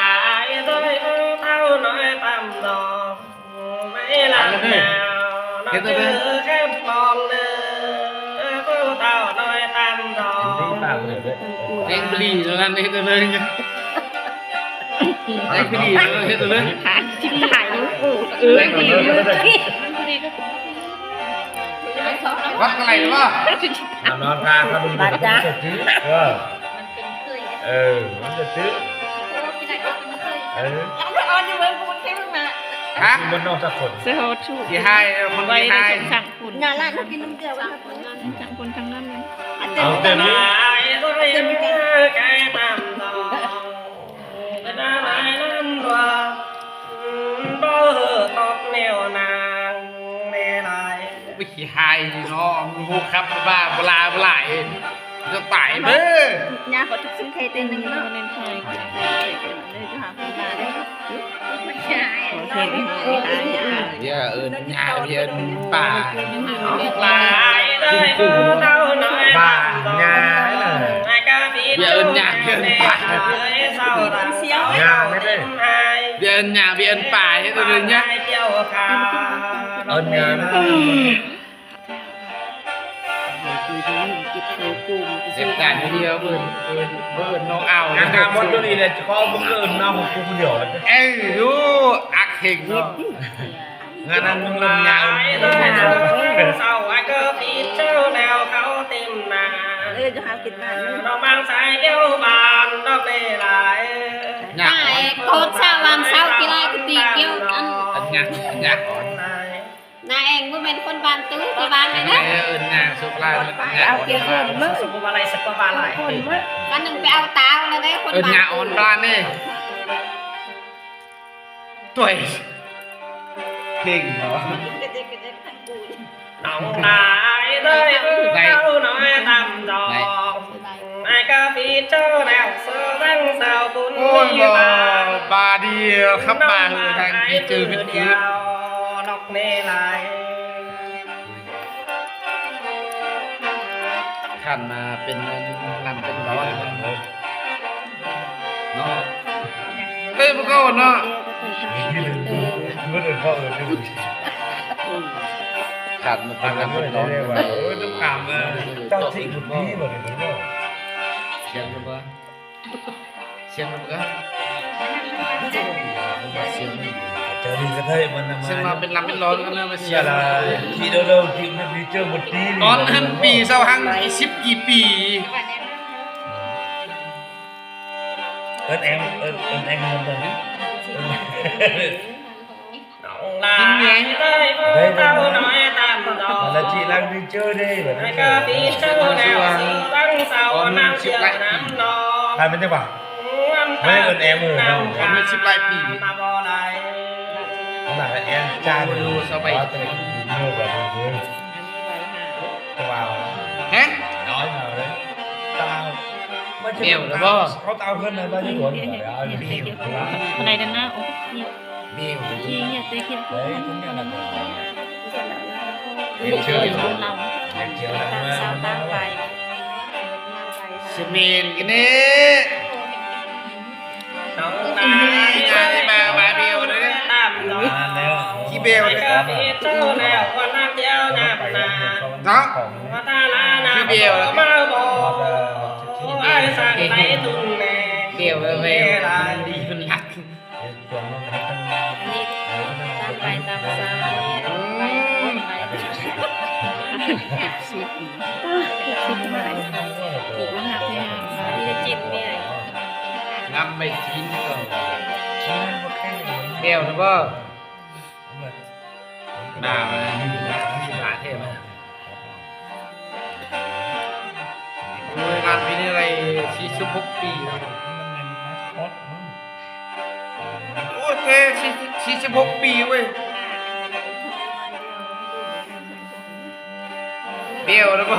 າຍເດີ ເຕົ້ານ້ອຍຕຳດອງ ໃນລາວໜາວ ເຮັດເດີ ເດີແຄມປອງເດີ ເຕົ້ານ້ອຍຕຳດອງ ເຮັດເດີ ເຮັດເດີ ເຮັດເດີ ຫາຊິຂາຍນຳກູ ເອີ ເຮັດເດີ ວັດກັນໄຫຼບໍ່? ນອນຄາເຂົາ ບາດຈ້າ ເອີ ເອີ ມັນຈະຈື່ ເອີ ຮະ? ມັນນອກຈັກຄົນ ຊິໃຫ້ຄົນທີ່ໃຫ້ ໄວ້ໃນສົງສານ ຫຍ້າຫຼານເຮົາກິນນ້ຳເກືອໄວ້ ທັງຄົນທັງນັ້ນ ເອົາແຕ່ນີ້ ເປັນອາໄລນຳດອກ ເປັນອາໄລນຳດອກ ບໍ່ຕອບແນວນາງແມ່ຫຼາຍ ໂອ້ຍ ຂີ້ຮ້າຍເນາະ ຮູ້ຄັບວ່າບໍ່ລາບໍ່ຫຼາຍ ຈະຕາຍເບີ ຍາກໍທຸກສິ່ງໄຄເຕັນໜຶ່ງເນາະ ວາເລນໄທນ໌ ເລີຍຈະຫາຄົນມາເດ້. ຢ່າເອີ້ນຫຍ້າ ຢ່າເອີ້ນປ້າ ປ້າ ຫຍ້າ ຢ່າເອີ້ນຫຍ້າ ຢ່າເອີ້ນປ້າ ຫຍ້າ ຢ່າເອີ້ນຫຍ້າ ຢ່າເອີ້ນປ້າ ເຮັດເອີ້ນຫຍ້າ ເອີ້ນຫຍ້າ. ເຈັບການຢູ່ທີ່ວ່າເອີ້ນ ເອີ້ນ ເອີ້ນນ້ອງອາວ ງານງາມໝົດໂຕນີ້ແຫຼະ ຂໍບໍ່ເກີນເນາະ ຂອງກູຜູ້ດຽວ ເອີ ຢູ່ ອັກເຫັງເນາະ ງານນັ້ນມັນເງິນຍາວ ເຊົາ ອາ ກໍປິດເຈົ້າແລ້ວເຂົາເຕັມໜ້າ ເອີ ຈະຫາກິນໜ້າ ດອກບາງສາຍແກ້ວບານ ດອກເລຫຼາຍ ຍາກ ຕາຍ ໂຄດສາວຫວານເຊົາ ກິລາກະຕີກຽວ ອັນ ອັນຍາກ ອັນຍາກອ່ອນ. ນາແອງບໍ່ແມ່ນຄົນບ້ານຕຸ້ ທີ່ບ້ານນີ້ນະ ເອີ້ນນາສຸກລາຍ ເອົາເກງເອີ້ນເບິ່ງ ສຸກບໍ່ວ່າໄລ ສຸກບໍ່ວ່າໄລ ຄົນເບິ່ງ ອັນໜຶ່ງໄປເອົາຕາວແລ້ວເດ້ ຄົນບ້ານ ເອີ້ນນາອ່ອນບ້ານນີ້ ຕົວເອງເກັ່ງເນາະ ນ້ອງຫຼາຍເອີຍ ເຈົ້ານ້ອຍຕຳດອກ ໄອ້ກາຟີເຈົ້າແລ້ວ ເສືອທັງຊາວບຸນ ໂອ້ຍ ມີບ້ານ ບາດດີຄັບ ບາດທາງທີ່ເຈີຜິດຄື ນອກເນລາຍ ຄັນມາເປັນນ້ຳເປັນດອນເນາະ ເອີ ພວກເຮົາເນາະ ຄັນມາເປັນນ້ຳເປັນດອນ ເອີ ເຈົ້າຊິບໍ່ດີບໍ່ນີ້ເນາະ ສຽງບໍ່ ສຽງມັນກໍ ສຽງມັນ ເຈົ້ານີ້ກໍໄດ້ມັນນະ ສຽງມາເປັນລຳເປັນລ້ອນກັນເລີຍ ມາສຽງ ທີ່ເດີໆ ທີ່ເດີໆ ທີ່ເຈີບໍ່ຕີ ຕອນຫັ້ນປີຊາວຫັງ ສິບກີ່ປີ ເອີ້ນແອງ ເອີ້ນ ເອີ້ນແອງ ເອີ້ນແອງ ນ້ອງຫຼາຍເອີຍ ເຈົ້ານ້ອຍຕຳດອກ ລະຈິລະວິເຈີເດ້ ແລ້ວກໍປີເຈີແລ້ວ ຊິຕັ້ງເສົານຳດຽວນຳນອງ ຖ້າແມ່ນຈັງຫວະ ເອີ້ນແອງເອີຍເນາະ ມີສິບຫຼາຍປີ ມາບໍ່ຫຼາຍ ໜ້າແອງຈ້າເດີ ສະບາຍ ແຮະ ນ້ອຍເລີຍ ຕາວ ແບວແລ້ວບໍ່? ເຂົາຕາວເພິ່ນນະ ບ້ານຢູ່ໂດນ ເທົ່າໃດນັ້ນນະ ໂອ້ຍ ເບວ ທີ່ເຮັດແຕ່ຄລິບ ເອີຍ ເຂົາເຈົ້ານະ ເຮັດເຊີຍ ຕາມຊາວຕ່າງໄປ ສະເໝນກັນເນ ນ້ອງນາຍ ມາ ມາເບວເດີ ມາແລ້ວ ຂີ້ເບວເດີ ເນາະ ຂີ້ເບວ ເບວເວີຍ ດີເພິ່ນຮັກ ຕາມໄປຕາມສາຍ ອືມ ໄປ ໄປ ອີກມັນຮັກແທ້ ດີເຈເມຍ ງາມໄປກິນກ່ອນ ແກ້ວນະບໍ່? ໜ້າມັນໜ້າເທ່ມາກ ໂອ້ຍ ງານປີນີ້ໄດ້ສີ່ສິບຫົກປີແລ້ວ ໂອ້ຍ ແທ້ ສີ່ສິບຫົກປີເວີຍ ແບວແລ້ວບໍ່?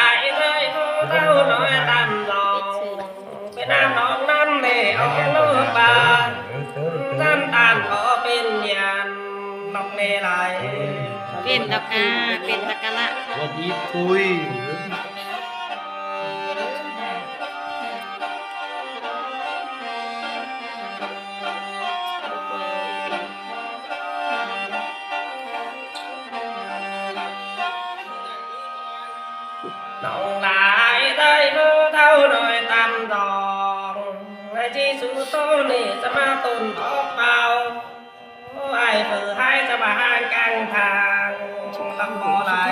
າຍເອີຍ ຜູ້ເຖົ້ານ້ອຍຕ່ຳດອງ ເປັນນ້ຳນອງນ້ຳເລອອກໂລກບານ ທ່ານຕານກໍເປັນຍານນອກເນໄລ ເປັນດອກກາ ເປັນດອກກະລະ ສະຫວັດດີປຸ້ຍ. ນ້ອງຫຼາຍໄດ້ເບິ່ງເທົ່ານ້ອຍຕຳດອງ ໃຫ້ຈີຊູໂຕນີ້ຈະມາຕົ້ນອອກເປົ່າ ໃຫ້ເປີໃຫ້ຈະມາຫານກາງທາງ ລຳບໍ່ໄດ້